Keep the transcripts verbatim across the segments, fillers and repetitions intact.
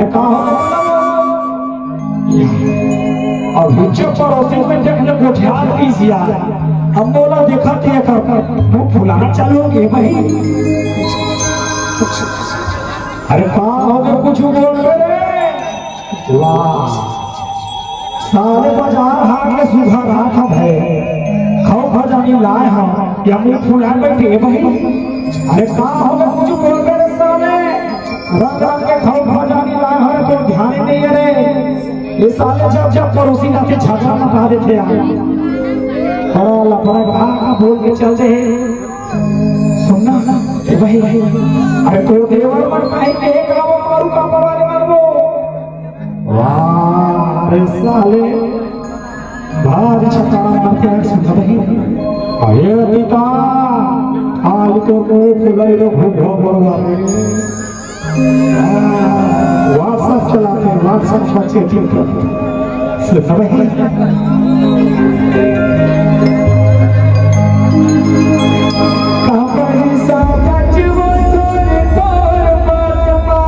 का हो? या। अउ हिच्चे पड़ोसी में देख ले गोठियार पीस यार। अब मोला देखत हे एकर मुंह फुलाना चालू हो गे भाई। अरे का हो गे, कुछ बोल बे रे। वाह। साले बाजार हाट ले सुघरात हे भाई। खऊ खजानी लाय हंव, या मुंह फुलाय बइठे भाई। अरे का हो गे, कुछ बोल बे रे साले। रंग रंग के खऊ खजानी लाय हंव रे, तोर ध्यान नइ हे रे। ये साले जब जब पड़ोसी आथे झगड़ा मचा देथे यार। बड़ा लफड़ा का बोल के चल दे। सुन ना, ए भाई, अरे तोर देवर मन काहे के गाँव मारू का पवाले मारबो। वाह, अरे साले, भारी छक्का मारथे यार, सुन ना भाई। अरे पिता, आज तो मुंह फुलाई रे, घूम घूम बड़वा रे। WhatsApp चलाथे, WhatsApp पर chatting करथे। सुन ना भाई। काबर सा सच वो तोर तोर बात मा।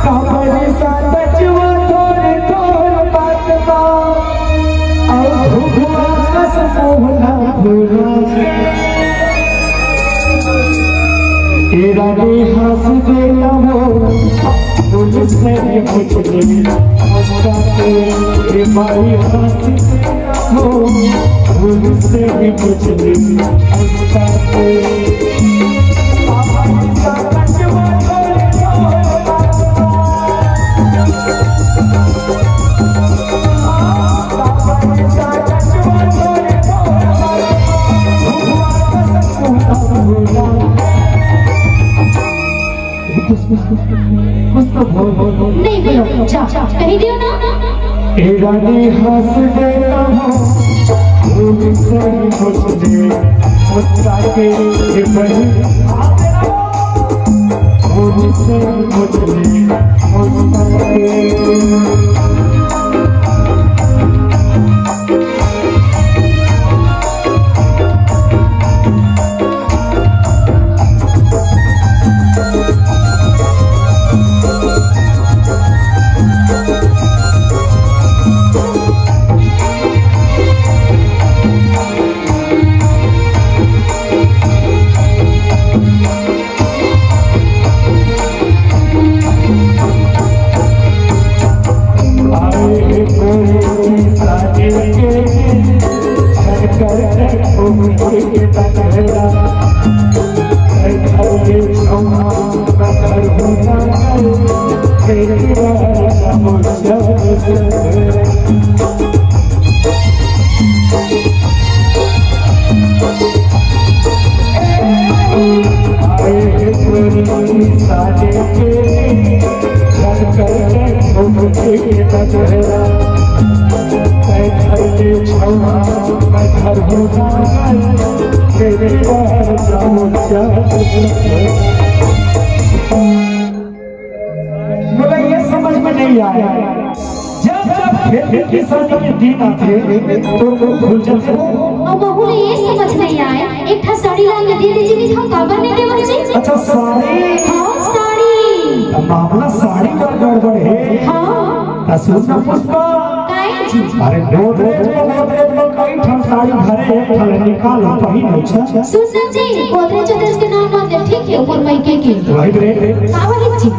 काबर सा सच वो तोर तोर बात मा। अउ भुआ कस मोहना भुला। ए रानी हंस दे ना हो, फूल से ये मुझे हंसता के। ए माई हंस दे ना हो, फूल से ये मुझे हंसता के। कुछ तो बोल, बोल, बोल। नहीं बोलो, जा, कही दियो ना। ए रानी हंस दे ना हो, फूल से मुझे मुस्का के। ए बहन, फूल से मुझे मुस्का के। मोला ये समझ में नहीं आया, जब जब खेती किसानी के दिन आथे, तो मुंह फूल जाथे। अउ बहू ले ये समझ नहीं आए, एक ठा साड़ी ला के दे दीजिए, नहीं तो काबर नहीं देवस जी? अच्छा, साड़ी। हाँ, साड़ी। अब मामला साड़ी पर गड़बड़ हे। हाँ। त सुन ना पुष्पा। काहे जी? अरे गोदरेज में, गोदरेज में कई ठन साड़ी भरे, एक ठन निकाल, पहिन। अच्छा। सुन ना जी, गोदरेज वोदरेज के नाम मत ले, ठीक है? ऊपर मायके के। वही रे। का वही जी?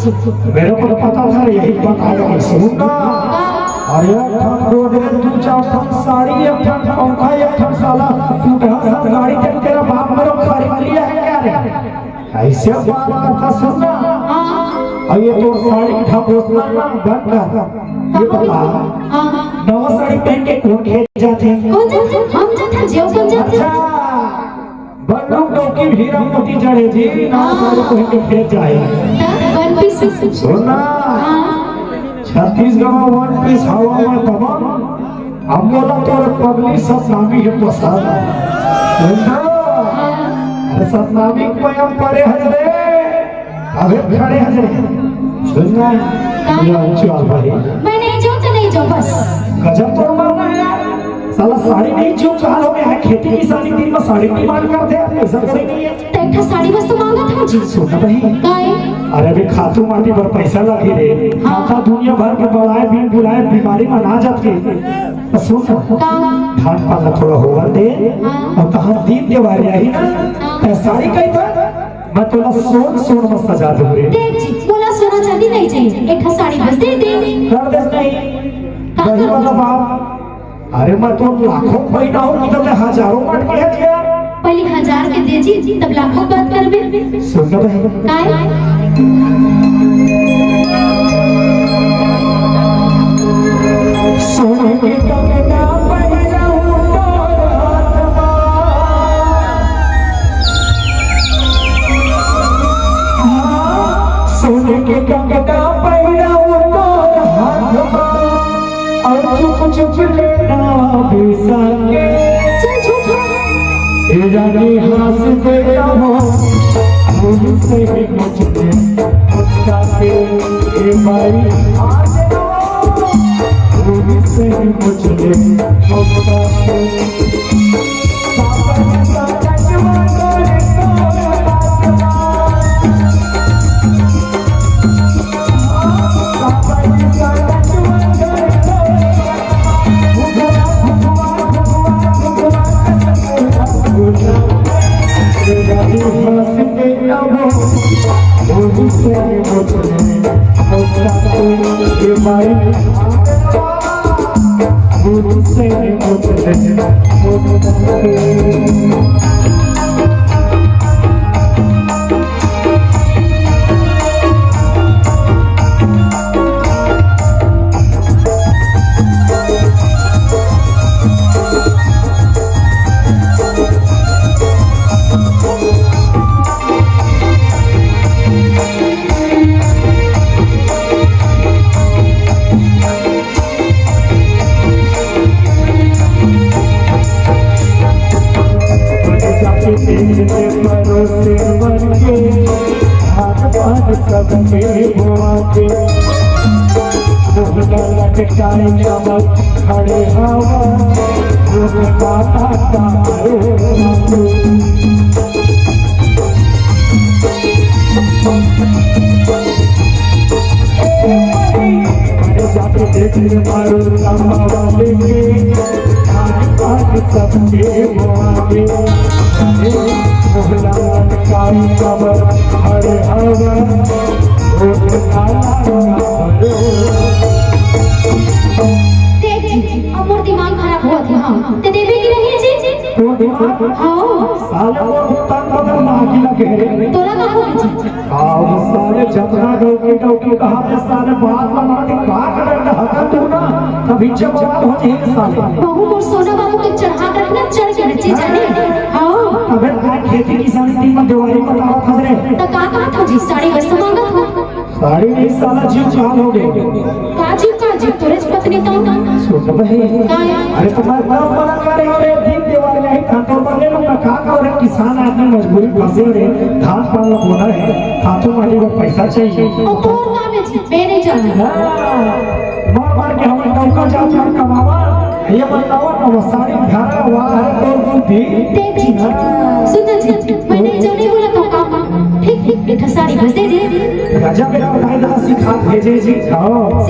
मेरे को तो पता था रे, यही बात आएगा। सुन ना। हाँ। अरे एक ठन गोदरेज, दू चार ठन साड़ी, एक ठन पंखा, एक ठन साला टूटहा सा गाड़ी, तेरा बाप मेरे को खरीद लिया है क्या रे? ऐसे बात करता, सुन ना। हाँ। अब ये तो साड़ी ढकोसला ना बंद कर। ये बता, हाँ। नवा साड़ी पहन के कोन खेत जाथे? कोन जाथे? हम जाथे, जेव कोन जाथे? अच्छा, बड़ लोग डौकी हीरा मोती जड़े जी, नवा साड़ी पहन के खेत जाए। हाँ, one piece। सुन ना। हाँ। छत्तीसगढ़ में one piece हवा में दबंग। अब मोला तोर पगली सतनामी हे पसंद। सुन ना? अरे सतनामी के पयम परे हस रे। अबे खड़े हस रे। सुन ना? का? या चल भाई। मैं नहीं जाऊँ तो नहीं जाऊँ बस। गजब तोर मरना हे यार। साला साड़ी नहीं, जो काल हो गया है, खेती किसानी दिन में साड़ी की मांग करते हैं, पैसा कोई नहीं है। तो एक ठा साड़ी बस तो मांगत हूँ जी। सुन ना बहिनी। काय? अरे अभी खातू माटी बर पैसा लगी रे। हाँ। माता दुनिया भर के बलाए बिन बुलाए बीमारी में ना जात के। तो सुन ना। का? धान पान ला थोड़ा होवन दे। हाँ। और तहां दिन त्योहार आही ना। हाँ। तो साड़ी कही था, मैं तोला सोन सोन में सजा दूं रे। देख जी, मोला सोना चांदी नहीं चाहिए, एक ठा साड़ी बस दे दे। कर दे नहीं। का वही कर वाला दे? बात। अरे मैं तो लाखों पहिना हूँ, मतलब मैं हजारों मटके है क्या? पहले हजार के दे जी, तब लाखों बात करबे। सुन ना बहन। काय? सोने के कंगना पहिरा हूँ तोर हाथ मा। हाँ, सोने के कंगना पहिरा हूँ तोर हाथ मा। अउ चुप चुप लेना बिसाके। चल झूठा। ए रानी हंस दे रहो, मुझसे ही मुझे मुस्काके। ए भाई, आ जाओ, मुझसे ही मुझे मुस्काके। सबके बुआ के मोहना लटकाए कमर खड़े हवा, वो माता का रो। अरे जाके देख ले मारो लंबा वाले के, आज आज सबके बुआ के मोहना लटकाए कमर खड़े हवा। देख जी, अब मोर दिमाग खराब होवत हे। हाँ, ते देबे कि नहीं जी? तोर दिमाग? हाँ। साले मोर भुगतान बदल ना आगी लगे रे। तोला का हो गया जी? आओ साले, जतना डौकी डौकी कहा थे साले, बात ला मार के का करे हकन तू ना, तभी जब बवाल हो जाए साले। बहू मोर सोना बाबू के चढ़ा के रखना, चढ़ के नचे जाने। हाँ। अबे भाई खेती किसानी दिन में दिवाली बतावत हस रे। त का कहत हो जी, साड़ी बस तो मांगत हो। साड़ी नहीं साला, जीव काल हो गए। का जीव काल जी, तोरे पत्नी तो। सुन बहन। का है? अरे तुम्हारे नाम बड़ा करे रे, दिन त्योहार यही खातों पर ले लो, का का करे, किसान आदमी मजबूरी फंसे रे, धान पान ला बोना है, खातों माटी को पैसा चाहिए। और तोर काम है जी, मैं नहीं जानू। हाँ, मार मार के हम नौका जात हम कमावा, ये बताओ ना वो साड़ी धारा हुआ है तो बुद्धि। देख जी, सुन जी, मैंने जो नहीं बोला तो काम, ठीक, ठीक, एक साड़ी बस दे दे। गजब है, भाई, दादा सिखा भेजे जी, खाओ।